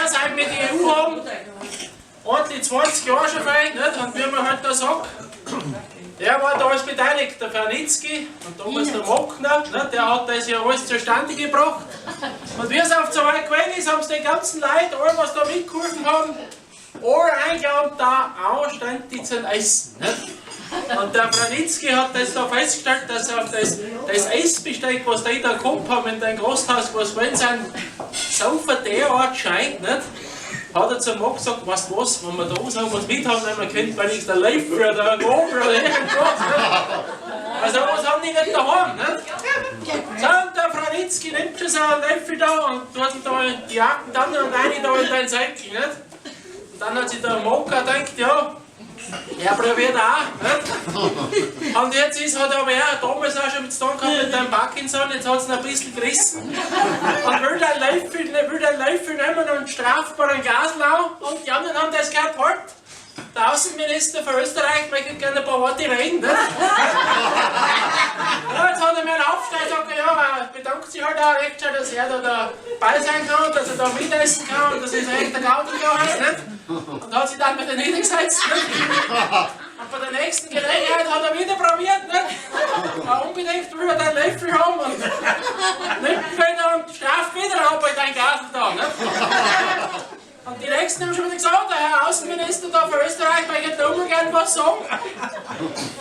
her, seit wir die EU haben, ordentlich 20 Jahre schon vielleicht, nicht? Und wie man halt da sagt, der war da alles beteiligt, der Franitzky und damals der Mockner, nicht? Der hat das ja alles zustande gebracht. Und wie es auf so weit gewesen ist, haben sie den ganzen Leuten, alle was da mitgeholfen haben, alle eingeladen, da anständig zum Essen. Nicht? Und der Franitzky hat das da festgestellt, dass auf das Essbesteck, was die da gehabt haben in dem Gasthaus, was wollen sind, so derart scheint, nicht? Hat er zum Mock gesagt, weißt du was, wenn wir da so was mithaben, dann könnte wenigstens der Löffel oder ein Gabel oder irgendwas. Nicht? Also was haben die nicht daheim, nicht? So, und der Franitzky nimmt schon so einen Löffel da und tut ihn da in die Jacken dann und rein da in den Säckel, nicht? Und dann hat sich der Mock auch gedacht, ja, er probiert auch, nicht? Und jetzt ist, hat aber er damals auch schon mit zu tun gehabt mit dem Parkinson, jetzt hat es ihn ein bisschen gerissen. Und will den Löffel nehmen und straft bei den Gasl an. Und die anderen haben das gehört, halt. Der Außenminister von Österreich möchte gerne ein paar Worte reden. Nicht? Ja, jetzt hat er mir einen Aufstehen und gesagt, ja, er bedankt sich halt auch recht schön, dass er da dabei sein kann, dass er da mitessen kann und das ist echt der Gaudi da halt, nicht? Und hat sich dann wieder niedergesetzt. Nicht? Und bei der nächsten Gelegenheit hat er wieder probiert, nicht? Aber unbedingt will er den Löffel haben und nimmt wieder und straft wieder ab bei deinem Gasl da. Nicht? Und die nächsten haben schon wieder gesagt, der Herr Außenminister da von Österreich möchte noch mal gern was sagen.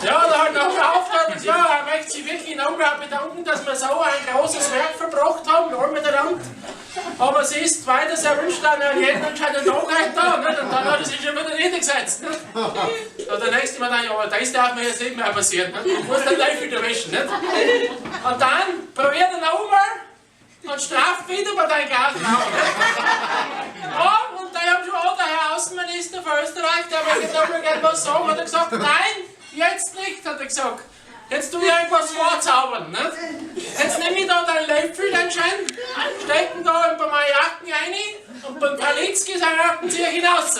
Ja, da hat er auch aufgehört und ja, er möchte sich wirklich nochmal bedanken, dass wir so ein großes Werk verbracht haben, alle miteinander. Aber es ist weiter sehr wünscht an jeden anscheinend Tag heute da, nicht? Und dann hat er sich schon wieder niedergesetzt. Nicht? Und der nächste Mal dann, ja, aber das darf mir jetzt nicht mehr passieren. Nicht? Du musst den Löffel erwischen. Nicht? Und dann probiert er noch einmal und straft wieder bei deinem Garten auf. Ja, und da haben schon auch der Herr Außenminister von Österreich, der möchte noch mal gern was sagen, hat er gesagt, nein, jetzt nicht, hat er gesagt. Jetzt tu ich irgendwas vorzaubern, nicht? Jetzt nehme ich da den Löffel, den Schein, steck ihn da bei meinen Jacken rein und beim Franitzky seine Jacken ziehe ich hinaus.